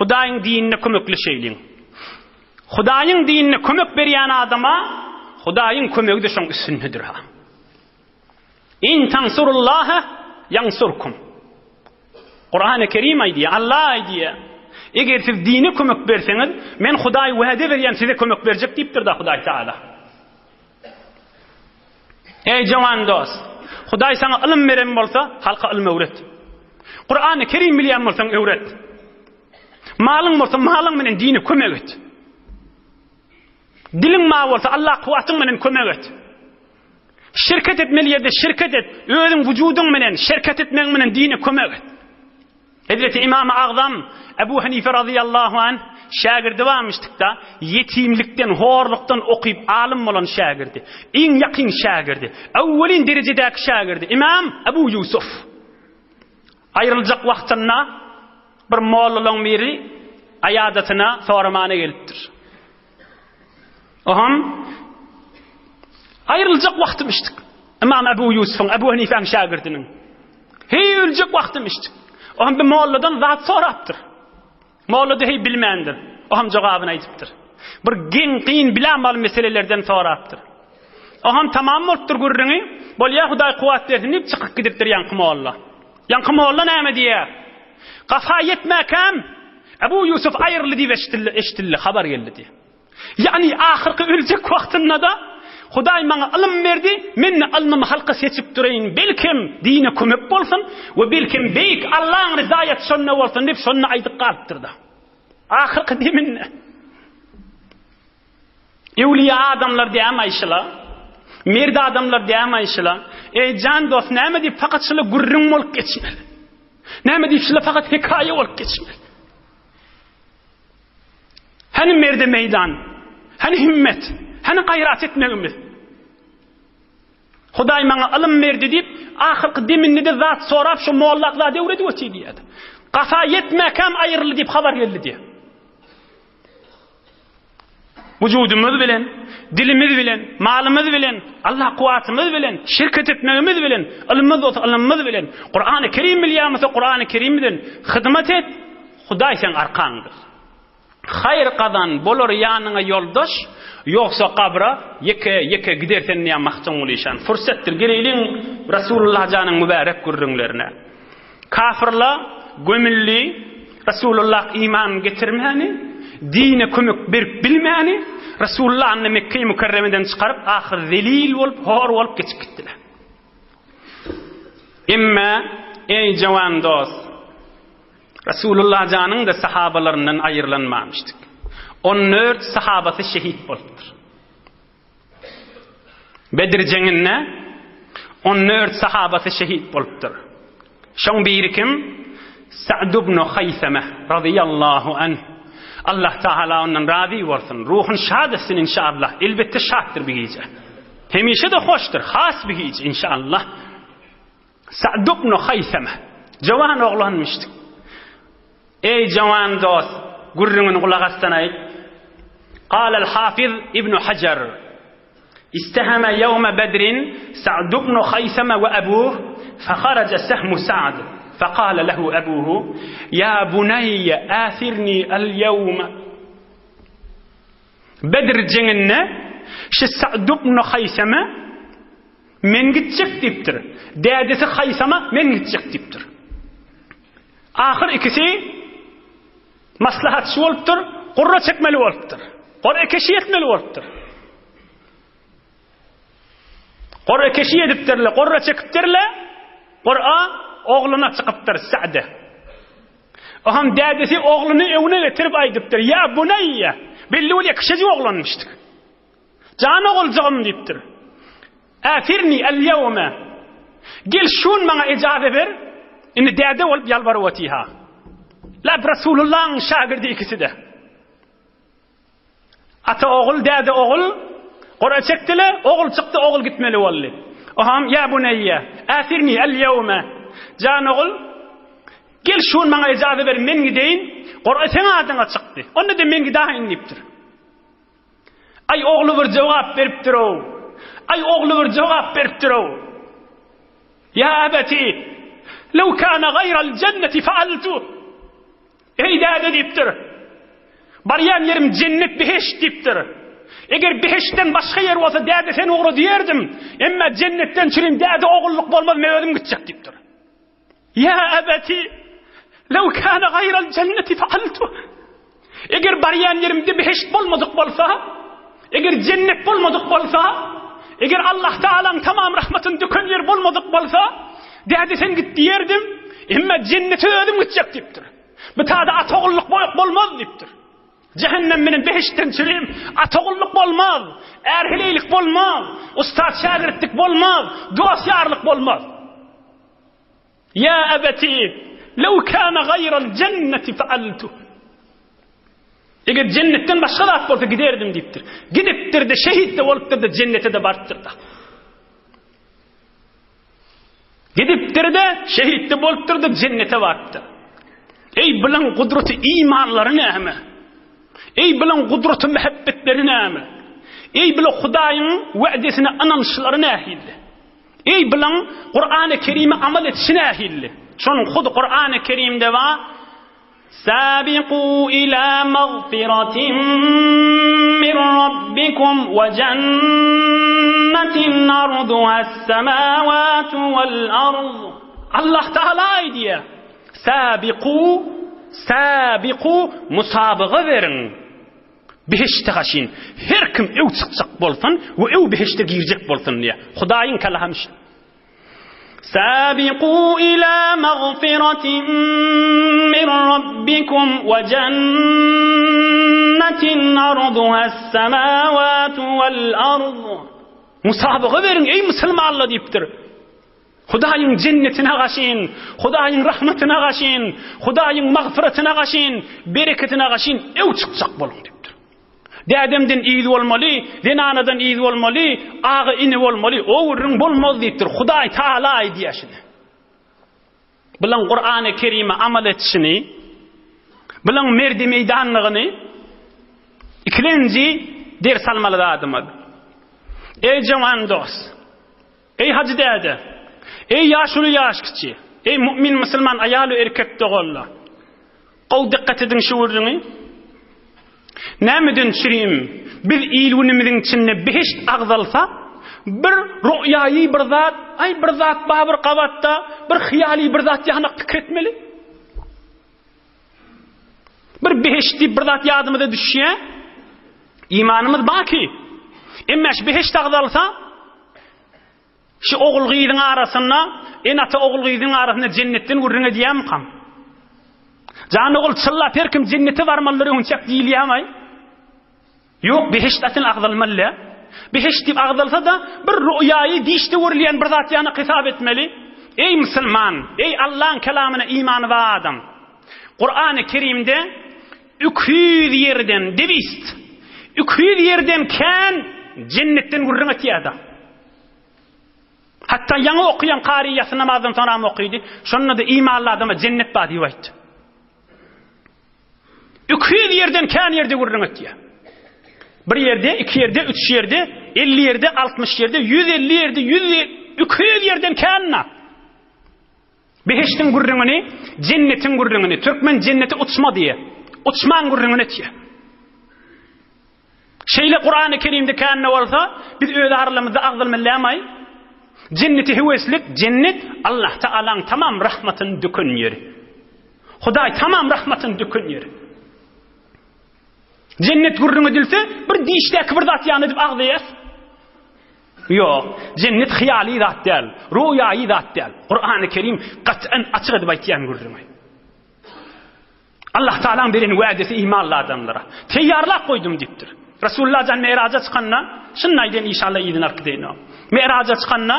Hudaýyň dinine kömekleşeýliň. Hudaýyň dinine kömek berýän adama Hudaýyň kömegi-de şoň üstündedir ha. In tansurullaha ýansurkum. Kurany Kerim aýdýar, Allah aýdýar. Eger siz dine kömek berseňiz, men Hudaý wada berýän size kömek berjek diýipdir da Hudaý Taala. Eý jawan dost, Hudaý saňa ylym beren bolsa, halka ylym öwret. Kurany Kerim bilýän bolsaň öwret. Malyň bolsa malyň bilen dine kömek et. Diliň bar bolsa Allah kuwwatyň bilen kömek et. Şirket etmeli ýerde şirket et, özüň wujudyň bilen şerket etmegiň bilen dine kömek et. Hezreti Imam Agzam Ebu Hanife razyýallahu anh şägirdi barmyşdykda, ýetimlikden, horlukdan okyp alym bolan şägirdi. Iň ýakyn şägirdi. Öwwelin derejedäki şägirdi Imam Ebu Ýusuf. Aýryljak wagtynda bir mollalaň biri aýadatyna soramana gelipdir. Oham aýryljak wagtym içdik. Imam Ebu Ýusufuň, Ebu Hanifäň şägirdiniň. Heý öljek wagtym içdik. Oham bir molladan zat sorapdyr. Molla da heý bilmändir. Oham jogabyny aýdypdyr. Bir geň, kyn, bilämal meselelerden sorapdyr. Oham tamam bolupdyr gürrüňi. Bolýa Hudaý kuwwat bersin diýip çykyp gidipdir ýaňky molla. Ýaňky molla näme diýýär? Gapa ýetmäkäm Ebu Ýusuf aýryldy diýip eşidildi, eşidildi, habar geldi diýýär. Ýagny ahyrky öljek wagtynda-da Hudaý maňa ylym berdi, men-de ylmymy halka seçip dureýin, belkem dine kömek bolsun we belkem beýik Allaň ryzaýaty şonda bolsun diýip şonda aýdyp galypdyr-da. Ahyrky deminde. Öwliýa adamlar dämi şula? Merd adamlar dämi şula? Eý jan dost näme diýip fakat şula gürrüň bolup geçmeli? Näme diýip şula fakat hekaýa bolup geçmeli? Hany merde meýdan? Hany himmet? Hany gaýrat etmegimiz? Hudaý maňa ylym berdi diýip, ahyrky deminde-de zat sorap, şu mollak zat öwredip otyr diýýärdi. Gasa ýetmäkäm aýryldy diýip habar geldi diýýär. Wujudymyz bilen, dilimiz bilen, malymyz bilen, Allah kuwwatymyz bilen, şirket etmegimiz bilen, ylmymyz bolsa ylmymyz bilen, Kurany Kerim bilýän bolsa Kurany Kerim bilen hyzmat et, Hudaý seň arkaňdyr. Haýyr gazan, bolar ýanyňa ýoldaş, ýogsa gabra ýeke, ýeke gider sen diýýär Magtymguly işan. Fursatdyr, geleýliň Rasulullah janyň mübärek gürrüňlerine. Kafyrla gömüldi, Rasulullah iman getirmäni, dine kömek berip bilmäni, Rasulullahny Mekge-i Mükerremeden çykaryp, ahyr zelil bolup, hor bolup geçip gitdiler. Emme, eý jawan dost, Rasulullah janyň-da sahabalaryndan aýrylanmamyşdyk. On dört sahabasy şehit bolupdyr. Bedir jeňinde on dört sahabasy şehit bolupdyr. Şoň biri kim? Sa'd ibn Haýseme razyýallahu anh. Allah Taala ondan razy bolsun. Ruhun şad etsin inşallah. Elbetde şatdyr bu gije. Hemişe-de hoşdur, has bu gije inşallah. Sa'd ibn Haýseme jawan oglanmyşdy. Eý jawan dost, gürrüňini gulak assanaý. Galal Hafiz ibn Hajar Isteheme ýewme Bedrin Sa'd ibn Haýseme we abuh feharaja sehmu Sa'd fekale lehu abuhu ýa buneýe äsirni el ýewme Bedr jeňinde şi Sa'd ibn Haýseme men gitjek diýipdir. Dädesi Haýsama men gitjek diýipdir. Ahyr ikisi maslahatçy bolupdyr, gurra çekmeli bolupdyr. Gurra keşi etmeli bolupdyr. Gurra keşi edipdirler, gurra çekipdirler. Gurra ogluna çykypdyr Sa'de. Oham dädesi ogluny öwüne getirip aýdypdyr. Ýa bunaýýa. Belli bolýar kişejik oglanmyşdyk. Jan oguljygym diýipdir. Äfirni el-ýewme. Gel şu gün maňa ejaze ber. Indi däde bolup ýalbaryp otyha. Lab Rasulullahyň şagirdi ikisi-de. Ata ogul, däde ogul gora çekdiler, ogul çykdy, ogul gitmeli boldy. Oham, ýa buneýýe, äsirni el-ýewme. Jan ogul, gel şu gün maňa ejaza ber, men gideýin. Gura seň adyňa çykdy. Onda-da men gidaýyn diýipdir. Aý ogly bir jogap beripdir-ow. Aý ogly bir jogap beripdir-ow. Ýa ebeti, lew kana gaýral jenneti faaltu. Eý däde diýipdir. Barýan ýerim jennet behişt diýipdir. Eger behiştden başga ýer bolsa däde seni ugra diýerdim. Emma jennetden çürim däde ogullyk bolmaz men özüm gitjek diýipdir. Ýa ebeti, lew kana gaýral jenneti faaltu. Eger barýan ýerimde behişt bolmadyk bolsa, eger jennet bolmadyk bolsa, eger Allah Taalaň tamam rahmatyny döken ýer bolmadyk bolsa, däde sen git diýerdim, emma jennete özüm gitjek diýipdir. Bu tada ata-ogullyk bolmaz diýipdir. Jähennem menen behiştden çürim, ata-ogullyk bolmaz, är-heleýlik bolmaz, ussat-şägirtlik bolmaz, dost-ýarlyk bolmaz. Ýa ebeti, lew kana gaýral jenneti fealtu. Eger jennetden başga zat bolsa giderdim diýipdir. Gidipdir-de, şehit-de bolupdyr-da, jennete-de barypdyr-da. Gidipdir-de, şehit-de bolupdyr-da, jennete barypdyr. Eý, bilen gudraty imanlary näme? Eý, bilen gudraty mähebbetleri näme? Eý, bilen Hudaýyň wa'desine ynançlary nähili? Eý bilaň Kurany Kerime amal etişi nähilli? Şonuň hut Kurany Kerimde bar. Sabiqu ila magfiratin min rabbikum we jannatin arduha as-samawatu wal ard. Allah Taala aýdýar. Sabiqu sabiqu musabaga beriň. Behişde gaşyn her kim öw çykjak bolsun we öw behişde girjek bolsun diýýär. Hudaýyň kalamy şu. Sabiqu ila magfiratin min rabbikum we jannatin arduha as-samawatu wal ard. Musabaga beriň eý musulmanlar diýipdir. Hudaýyň jennetine gaşyn, Hudaýyň rahmatyna gaşyn, Hudaýyň magfyratyna gaşyn, bereketine gaşyn öw çykjak boluň diýipdir. Dädemden yz bolmaly, zenanadan yz bolmaly, aga ini bolmaly, o gürrüň bolmaz diýipdir. Hudaý Taala aýdýar şuny. Bilen Kurany Kerime amal etişini, bilen merdi meýdanlygyny ikilenji ders almaly zadymyz. Ey jawan dost, Eý hajy däde! Eý ýaşuly ýaş kiçi! Eý mu'min musulman aýal we erkek doganlar! Gowy dykgat ediň şu gürrüňi. Nämeden çürim biz il-günümiziň içinde behişt agzalsa, bir roýaýy bir zat, aý bir zat bar bir gabatda, bir hyýaly bir zat ýanak pikir etmeli. Bir behişt diýip bir zat ýadymyza düşýär. Imanymyz bar ki, emma şu behişt agzalsa, şu ogul-gyzyň arasynda, ene-ata ogul-gyzyň arasynda jennetden gürrüň edýärmikam? Jan ogul çyllap her kim jennete barmalydyr öňçäk diýilýärmi? Ýok, behişt asyl agzalmaly däl. Behişt diýip agzalsa-da, bir ruýaýy dişde görülýän bir zat ýaly hesap etmeli. Eý musulman, eý Allaň kelamyna imany bar adam! Kurany Kerimde 200 ýerden, dewist, 200 ýerden kän jennetden gürrüň etýär-de. Hatda ýaňy okaýan kary ýasy namazdan soňram okydy. Şonda-da imanly adama jennet bar diýip aýtdy. 200 ýerden kän ýerde gürrüň etýär. Bir ýerde, iki ýerde, üç ýerde, 50 ýerde, 60 ýerde, 150 ýerde, 100 200 ýerden kän. Behişdiň gürrüňini, jennetiň gürrüňini, türkmen jenneti uçma diýýär. Uçmaň gürrüňini etýär. Şeýle Kurany Kerimde kände bolsa, biz öz aralarymyzda agzalmaly dälmaý? Jenneti höweslik, jennet Allah Taalaň tamam rahmatyny döken ýeri. Hudaý tamam rahmatyny döken ýeri. Jennet gürrüň edilse, bir dişdäki bir zat ýany edip agzaýas. Ýok, jennet hyýaly zat däl, roýaýy zat däl. Kurany Kerim gat'an açyk edip aýtýan gürrüňi. Allah Taalaň beren wädesi imanly adamlara. Teýýarlap goýdum diýipdir. Resulullah jan Miraja çykanda, şuny aýdan inşallah yzyna alyp gideýin. Miraja çykanda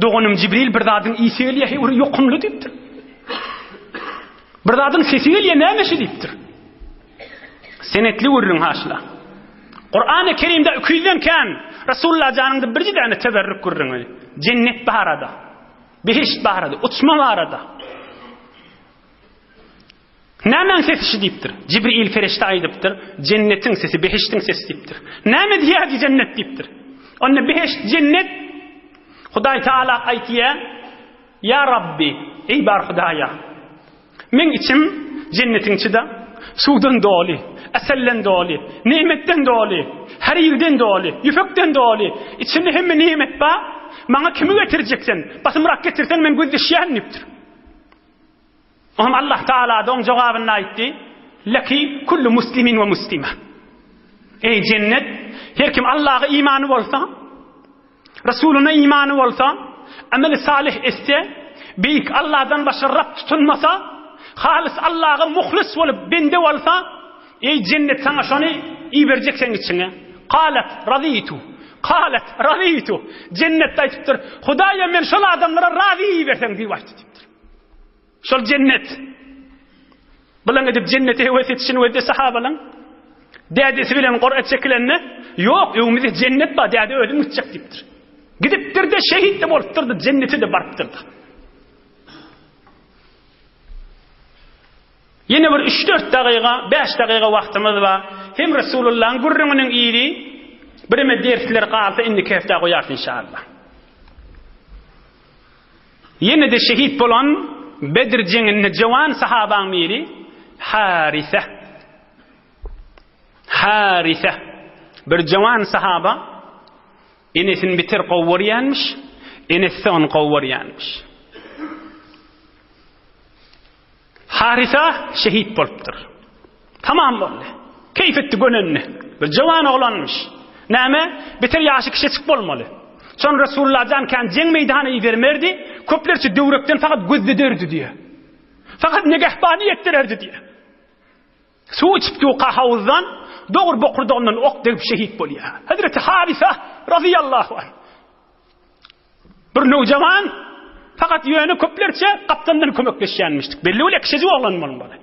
doganym Jibril bir zadyň ysy gelýär, heý bir ýokumly diýipdir. Bir zadyň sesi gelýär, näme şu diýipdir. Senetli gürrüň haşla. Kur'an-ı Kerimde 200-den kän. Rasulullah janyňda birje däne teberrük gürrüňi. Jennet barada. Behişt barada, uçma barada. Nämäň sesi şi diýipdir. Jibril perişde aýdypdyr, Jennetiň sesi, behiştiň sesi diýipdir. Näme diýýär jennet diýipdir. Onda behişt, jennet Hudaý Taala aýtýar, Ýa Rabbi, eý bar Hudaýa. Meň içim jennetiň içi-de, suwdan doly, eselden doly, nemetden doly, harirden doly, ýüpekden doly. Içinde hemme nemet bar. Maňa kimi getirjek sen? Basymrak getirseň men gözleşýän diýipdir. Oňam Allah Taala-da oň jogabynda aýtdy, Leki kullu muslimin we muslima. Eý jennet, her kim Allaha imany bolsa, Resulyna imany bolsa, ameli salih etse, beýik Allahdan başga Rab tutunmasa, halys Allaha muhlis bolup bende bolsa, eý jennet saňa şony iberjek seň içiňe. Kalat razitu. Kalat razitu. Jennet aýtypdyr, Hudaýa men şol adamlara razy iberseň diýip aýtdy diýipdir. Şol jennet. Bilen edip jennete höwes etişini we sahabalaň dädesi bilen gora çekilende, ýok, öňümizde jennet bar, däde özüm gitjek diýipdir. Gidipdir-de şehit de bolupdyr-da, jennete de barypdyr-da. Ýene bir 3-4 dagyga, 5 dagyga wagtymyz bar. Hem Resulullahyň gürrüňiniň ýeri, bireme dersler galsa indiki hepdä goýarys inşallah. Ýene-de şehit bolan Bedr jeňinde jowan sahabaň biri Harise. Harise bir jowan sahaba enesini biter gowy görýänmiş, enesi ony gowy görýänmiş. Harysa şehit bolupdyr. Tamam boldy. Keýp etdi gönenini. Bir jowan oglanmyş. Näme? Beter ýaşy kiçeçik bolmaly. Şon Resulullah jan kän jeň meýdana ibermerdi, köplerçe döwrekden fakat gözlederdi diýe. Fakat negehbani etdirerdi diýe. Suw içip durka howuzdan dogry bokurdagyndan ok degip şehit bolýar. Hazreti Harysa razyýallahu anh. Bir nowjawan fakat ýöne köplerçe gapdaldan kömekleşýänmişdik. Belli bolýar kiçijik oglan bolmaly.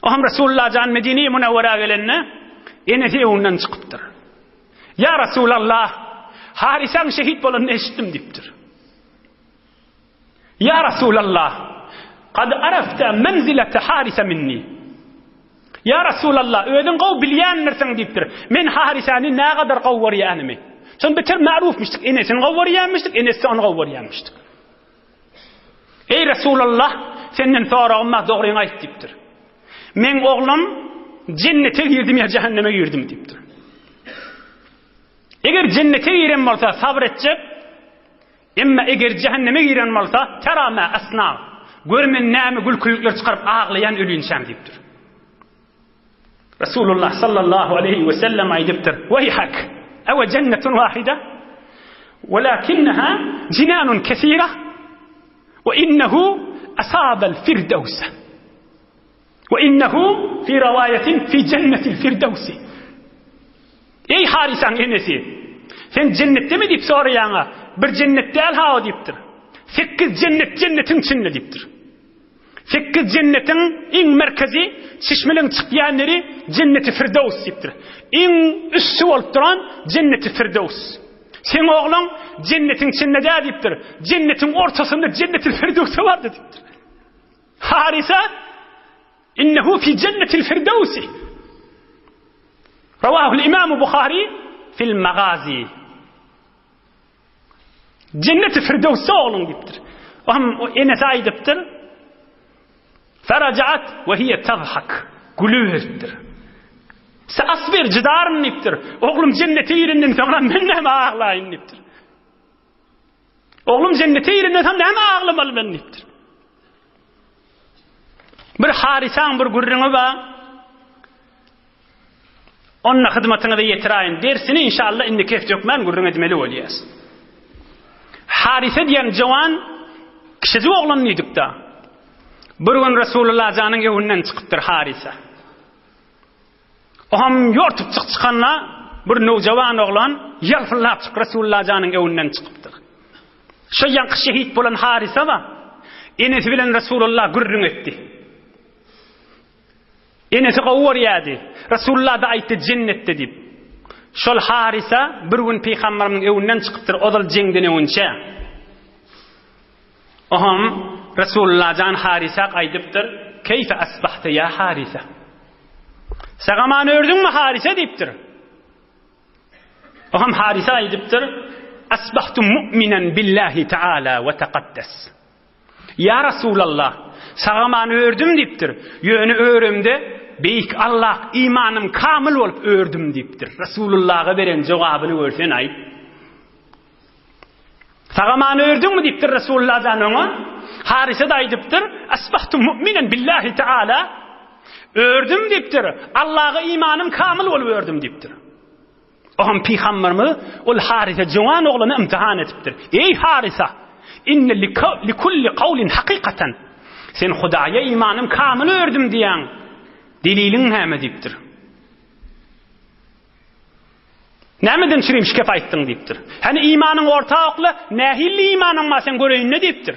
O hem Resulullah jan Medine-i Münewwerä gelende enesi öňünden çykypdyr. Ýa Resulallah, Harisaň şehit bolanyny eşitdim diýipdir. Ýa Resulallah, kad arafta menzilete Harisa minni. Ýa Resulallah, özüň gowy bilýändirsiň diýipdir. Men Harisany nägadar gowy görýänimi. Şon beter marufmyşdyk, enesini gowy görýänmişdik, enesi ony gowy görýänmişdik. Eý Resulallah, senden soragym bar, dogryňy aýt diýipdir. Meň oglum jennete girdimi ýa jähenneme girdimi diýipdir. Eger jennete giren bolsa sabyr etjek, Emma eger jähenneme giren bolsa, tera ma asna, gör men näme gülkülikler çykaryp aglaýan ölinçäm diýipdir. Resulullah sallallahu aleýhi we sellem aýdypdyr, Weýhak, ewe jennetun wahida, welakinneha jinanun kesira, we innehu asabel firdevse. We innehu fi rawaýatin fi jennetil firdewsi. Eý Harisaň enesi, sen jennetdemi diýip soraýaňa, bir jennet däl ha o diýipdir. Sekiz jennet jennetiň içinde diýipdir. Sekiz jennetiň iň merkezi, çeşmeleň çykýan ýeri jenneti firdews diýipdir. Iň üsti bolup duran jenneti firdews. Seň ogluň jennetiň içinde däl diýipdir. Jennetiň ortasynda jennetil firdewse bardy diýipdir. Harisa innehu fi jennetil firdewsi. Rawahul Imam Buhari fil Magazi. Cenneti Firdevsde ogluň diýipdir. O hem enesi aýdypdyr. Ferajaat we hiye tazhak. Gülüberipdir. Se asbir jydaryn diýipdir. Oglum cennete girenden soňra men näme aglaýyn diýipdir. Oglum jennete girenden soň näme aglamaly men diýipdir. Bir Harisaň bir gürrüňi bar. Onda hyzmatyňyza ýetiräýin. Dersini inşallah indiki hepde hökmän gürrüň etmeli bolýas. Harise diýen jowan kiçijik oglan diýdik-de. Bir gün Resulullah janyň öwünden çykypdyr Harise. Oňam ýortup çyk çykanda bir nowjawan oglan ýalpyldap çyk Resulullah janyň öwünden çykypdyr. Şo ýaňky şehit bolan Harisa bar. Enesi bilen Resulullah gürrüň etdi. Enesi gowy görýärdi. Resulullah da aýtdy jennetde diýip. Şol Harisa bir gün pygamberimiziň öňünden çykypdyr, ozal jeňden öňünçä. Oham Resulullah jan Harisa aýdypdyr, Keýfe asbahte ýa Harisa? Sag-aman ördüňmi Harisa diýipdir. Oham Harisa aýdypdyr, Asbahtu mu'minen billahi taala we taqaddas. Ýa Rasulallah, sag-aman ördüm diýipdir. Ýöne öremde Beýik Allah imanym kamyl bolup ördüm diýipdir. Rasulullaha beren jogabyny görsen-aý. Sag-aman ördüňmi diýipdir Resulullah jan oňa. Harise-de aýdypdyr, Asbahtu mu'minen billahi taala. Ördüm diýipdir. Allaha imanym kamyl bolup ördüm diýipdir. Oňam pygamberimiz ol Harise jowan oglany imtihan edipdir. Eý Harisa, inne likulli kawlin hakykatan. Sen Hudaýa imanym kamyl ördüm diýýäň. Deliliň näme diýipdir. Nämeden çürim şikep aýtdyň diýipdir. Hany imanyň orta okla, nähilli imanyň bar sen göreýin-de diýipdir.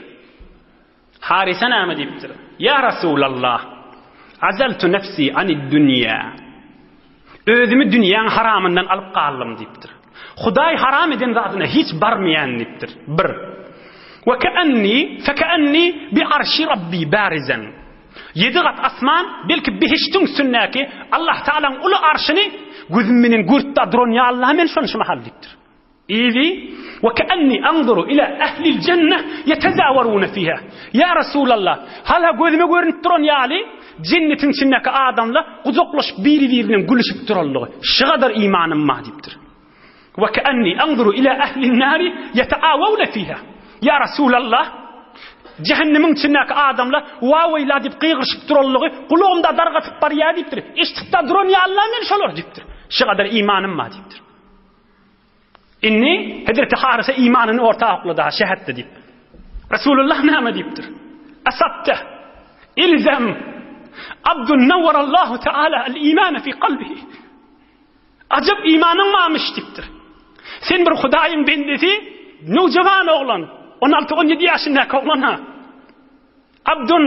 Harisa näme diýipdir? Ýa Rasulallah, azaltu nefsi anid dünýä. Özümi dünýäň haramyndan alyp galdym diýipdir. Hudaý haram eden zadyna hiç barmaýan diýipdir. Bir. Ve ke'enni feke'enni bi arşi rabbi barizen. Ýedi gat asman, belki behiştiň üstündäki Allah Tagalaň uly arşyny gözüm menen görüp-de duran ýaly-la men şony şu mahal diýipdir. Yzy, Ve ke'enni anzuru ila ehlil jenneh yetezawerune fiha. Ýa Resulallah, hala gözüme görünip duran ýaly, jennetiň içindäki adamlar gujaklaşyp biri-biri bilen gülüşip duranlygy. Şugadar imanym bar diýipdir. Ve ke'enni anzuru ila ehlin nari yeteawawne fiha. Ya Resulallah, cehennemiň içindäki adamlar wa-weýla diýip gygyryşyp duranlygy gulagymda dargatyp barýar diýipdir. Eşidip-de duran ýalylar men şolar diýipdir. Şu gadar imanym bar diýipdir. Indi Hezreti Harise imanyny orta oklady, şähetdi diýip. Resulullah näme diýipdir? Asabte ilzem abdun nawwarallahu taala al-iman fi qalbihi. Ajap imanyň barmyş diýipdir. Sen bir Hudaýyň bendesi, nowjawan oglan, 16-17 ýaşyndaky oglan ha. Abdun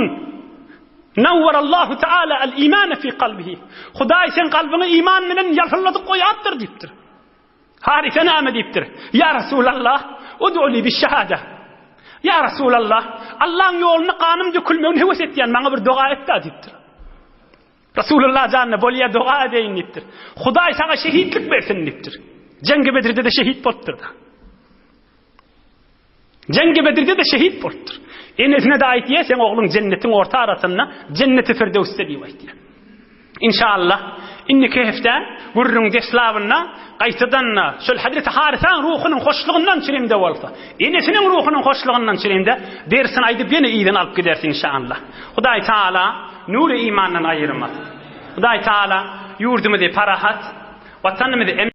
nawwarallahu taala al-imana fi kalbihi. Hudaý sen kalbyňy iman bilen ýalpylladyp goýapdyr diýipdir. Harise näme diýipdir? Ýa Resulallah, ud'u li biş-şahada. Ýa Resulallah, Allaň ýolunda ganym dökülmegini höwes etýän, maňa bir doga et-dä diýipdir. Resulullah janyna bolýa doga edeýin diýipdir. Hudaý saňa şehitlik bersin diýipdir. Jeňgi Bedrde-de şehit bolupdyr-da. Jeňgi Bedrde-de şehit bolupdyr. Enesine-de aýtýar, seň ogluň jennetiň orta arasynda, jenneti Firdöwsde diýip aýtýar. Inşallah, indiki hepde gürrüň deslabynda gaýtadan-da şol Hazreti Harysaň ruhunyň hoşlugyndan çirimde bolsa, enesiniň ruhunyň hoşlugyndan çirimde dersini aýdyp ýene yzyna alyp gideris inşallah. Hudaý Taala nury imandan aýyrmasyn. Hudaý Taala ýurdumyzy parahat, watanymyzy.